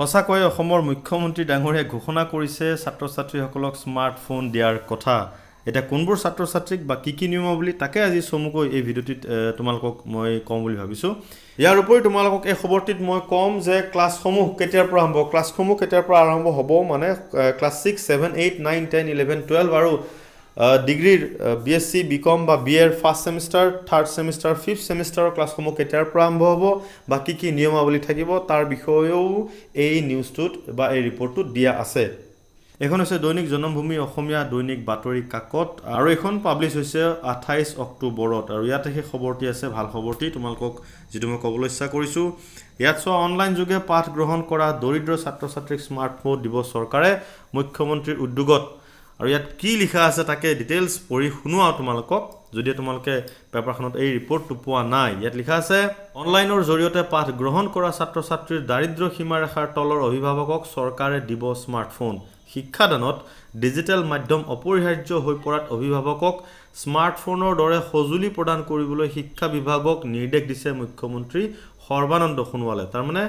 সঁচাকৈয়ে অসমৰ মুখ্যমন্ত্ৰী ডাঙৰীয়াই ঘোষণা কৰিছে ছাত্ৰ ছাত্ৰীসকলক স্মাৰ্টফোন দিয়াৰ কথা। এতিয়া কোনবোৰ ছাত্ৰ ছাত্ৰীক বা কি কি নিয়মাৱলী, তাকে আজি চমুকৈ এই ভিডিঅ'টিত তোমালোকক মই ক'ম বুলি ভাবিছোঁ। ইয়াৰ উপৰি তোমালোকক এই খবৰটিত মই ক'ম যে ক্লাছসমূহ কেতিয়াৰ পৰা আৰম্ভ, ক্লাছসমূহ কেতিয়াৰ পৰা আৰম্ভ হ'ব, মানে class 6, 7, 8, 9, 10, 11, 12 আৰু ডিগ্ৰীৰ বিএছচি, বিকম বা বিএৰ first semester, third semester, fifth ছেমিষ্টাৰৰ ক্লাছসমূহ কেতিয়াৰ পৰা আৰম্ভ হ'ব বা কি কি নিয়মাৱলী থাকিব, তাৰ বিষয়েও এই নিউজটোত বা এই ৰিপৰ্টটোত দিয়া আছে। এইখন হৈছে দৈনিক জনমভূমি অসমীয়া দৈনিক বাতৰি কাকত আৰু এইখন পাব্লিছ হৈছে 28 অক্টোবৰত আৰু ইয়াতে সেই খবৰটি আছে, ভাল খবৰটি তোমালোকক যিটো মই ক'বলৈ ইচ্ছা কৰিছোঁ। ইয়াত চোৱা, অনলাইন যোগে পাঠ গ্ৰহণ কৰা দৰিদ্ৰ ছাত্ৰ ছাত্ৰীক স্মাৰ্টফোন দিব চৰকাৰে মুখ্যমন্ত্ৰীৰ উদ্যোগত। আৰু ইয়াত কি লিখা আছে, তাকে ডিটেইলছ পঢ়ি শুনোৱাওঁ তোমালোকক, যদিও তোমালোকে পেপাৰখনত এই ৰিপৰ্টটো পোৱা নাই। ইয়াত লিখা আছে, অনলাইনৰ জৰিয়তে পাঠ গ্ৰহণ কৰা ছাত্ৰ ছাত্ৰীৰ দাৰিদ্ৰ্য সীমাৰেখাৰ তলৰ অভিভাৱকক চৰকাৰে দিব স্মাৰ্টফোন। শিক্ষাদানত ডিজিটেল মাধ্যম অপৰিহাৰ্য হৈ পৰাত অভিভাৱকক স্মাৰ্টফোনৰ দৰে সঁজুলি প্ৰদান কৰিবলৈ শিক্ষা বিভাগক নিৰ্দেশ দিছে মুখ্যমন্ত্ৰী সৰ্বানন্দ সোণোৱালে। তাৰমানে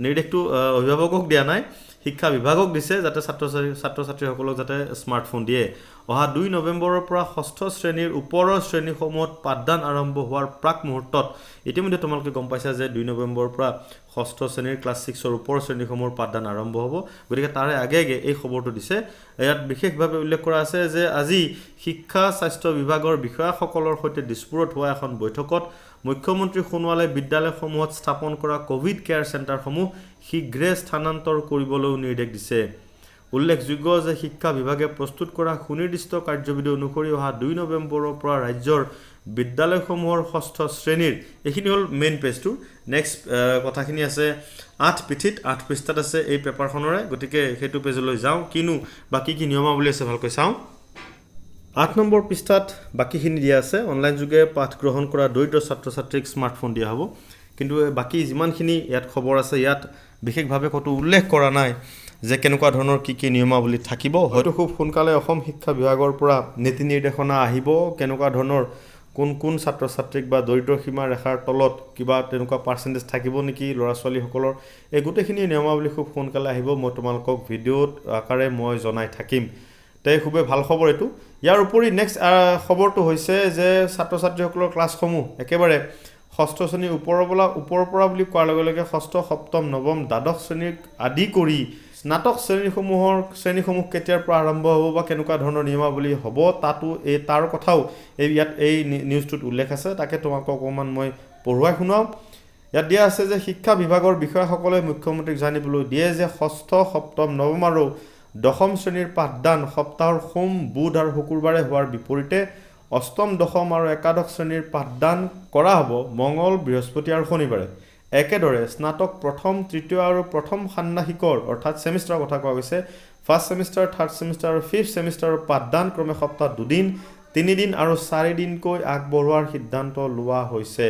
নিৰ্দেশটো অভিভাৱকক দিয়া নাই, শিক্ষা বিভাগক দিছে, যাতে ছাত্ৰ ছাত্ৰীসকলক যাতে স্মাৰ্টফোন দিয়ে। অহা 2 নৱেম্বৰৰ পৰা ষষ্ঠ শ্ৰেণীৰ ওপৰৰ শ্ৰেণীসমূহত পাঠদান আৰম্ভ হোৱাৰ প্ৰাক মুহূৰ্তত, ইতিমধ্যে তোমালোকে গম পাইছা যে 2 নৱেম্বৰৰ পৰা ষষ্ঠ শ্ৰেণীৰ, ক্লাছ 6ৰ ওপৰৰ শ্ৰেণীসমূহৰ পাঠদান আৰম্ভ হ'ব। গতিকে তাৰে আগে আগে এই খবৰটো দিছে। ইয়াত বিশেষভাৱে উল্লেখ কৰা আছে যে আজি শিক্ষা স্বাস্থ্য বিভাগৰ বিষয়াসকলৰ সৈতে দিছপুৰত হোৱা এখন বৈঠকত মুখ্যমন্ত্ৰী সোণোৱালে বিদ্যালয়সমূহত স্থাপন কৰা ক'ভিড কেয়াৰ চেণ্টাৰসমূহ শীঘ্ৰে স্থানান্তৰ কৰিবলৈও নিৰ্দেশ দিছে। উল্লেখযোগ্য যে শিক্ষা বিভাগে প্ৰস্তুত কৰা সুনিৰ্দিষ্ট কাৰ্যবিধি অনুসৰি অহা 2 নৱেম্বৰৰ পৰা ৰাজ্যৰ বিদ্যালয়সমূহৰ ষষ্ঠ শ্ৰেণীৰ, এইখিনি হ'ল মেইন পেজটো, নেক্সট কথাখিনি আছে আঠ পিঠিত, 8 পৃষ্ঠাত আছে এই পেপাৰখনৰে। গতিকে সেইটো পেজলৈ যাওঁ, কিনো বা কি কি নিয়মাৱলী আছে ভালকৈ চাওঁ। 8 নম্বৰ পৃষ্ঠাত বাকীখিনি দিয়া আছে। অনলাইন যোগে পাঠ গ্ৰহণ কৰা দৰিদ্ৰ ছাত্ৰ ছাত্ৰীক স্মাৰ্টফোন দিয়া হ'ব। কিন্তু বাকী যিমানখিনি ইয়াত খবৰ আছে, ইয়াত বিশেষভাৱে ক'তো উল্লেখ কৰা নাই যে কেনেকুৱা ধৰণৰ কি কি নিয়মাৱলী থাকিব। হয়তো খুব সোনকালে অসম শিক্ষা বিভাগৰ পৰা নীতি নিৰ্দেশনা আহিব, কেনেকুৱা ধৰণৰ কোন কোন ছাত্ৰ ছাত্ৰীক বা দৰিদ্ৰ সীমা ৰেখাৰ তলত কিবা তেনেকুৱা পাৰ্চেণ্টেজ থাকিব নেকি ল'ৰা ছোৱালীসকলৰ, এই গোটেইখিনি নিয়মাৱলী খুব সোনকালে আহিব। মই তোমালোকক ভিডিঅ'ত আকাৰে মই জনাই থাকিম। তে খুবেই ভাল খবৰ এইটো। ইয়াৰ উপৰি নেক্সট খবৰটো হৈছে যে ছাত্ৰ ছাত্ৰীসকলৰ ক্লাছসমূহ একেবাৰে ষষ্ঠ শ্ৰেণীৰ ওপৰৰ পৰা বুলি কোৱাৰ লগে লগে ষষ্ঠ, সপ্তম, নৱম, দ্বাদশ শ্ৰেণীৰ আদি কৰি স্নাতক শ্ৰেণীসমূহ কেতিয়াৰ পৰা আৰম্ভ হ'ব বা কেনেকুৱা ধৰণৰ নিয়মাৱলী হ'ব, তাতো এই তাৰ কথাও এই ইয়াত এই নিউজটোত উল্লেখ আছে। তাকে তোমালোকক অকণমান মই পঢ়ুৱাই শুনাওঁ। ইয়াত দিয়া আছে যে শিক্ষা বিভাগৰ বিষয়াসকলে মুখ্যমন্ত্ৰীক জানিবলৈ দিয়ে যে ষষ্ঠ, সপ্তম, নৱম আৰু দশম শ্ৰেণীৰ পাঠদান সপ্তাহৰ সোম, বুধ আৰু শুকুৰবাৰে হোৱাৰ বিপৰীতে অষ্টম, দশম আৰু একাদশ শ্ৰেণীৰ পাঠদান কৰা হ'ব মঙল, বৃহস্পতি আৰু শনিবাৰে। একেদৰে স্নাতক প্ৰথম, তৃতীয় আৰু প্ৰথম ষান্মাসিকৰ, অৰ্থাৎ ছেমিষ্টাৰৰ কথা কোৱা গৈছে, ফাৰ্ষ্ট ছেমিষ্টাৰ, থাৰ্ড ছেমিষ্টাৰ আৰু ফিফ্থ ছেমিষ্টাৰৰ পাঠদান ক্ৰমে সপ্তাহত দুদিন, তিনিদিন আৰু চাৰিদিনকৈ আগবঢ়োৱাৰ সিদ্ধান্ত লোৱা হৈছে।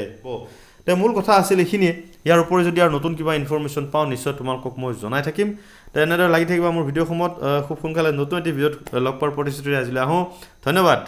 তে মূল কথা আছিল এইখিনিয়ে। ইয়াৰ উপৰি যদি আৰু নতুন কিবা ইনফৰমেশ্যন পাওঁ, নিশ্চয় তোমালোকক মই জনাই থাকিম। তে এনেদৰে লাগি থাকিবা মোৰ ভিডিঅ'সমূহত। খুব সোনকালে নতুন এটি ভিডিঅ'ত লগ পোৱাৰ প্ৰতিশ্ৰুতিৰে আজিলৈ আহোঁ। ধন্যবাদ।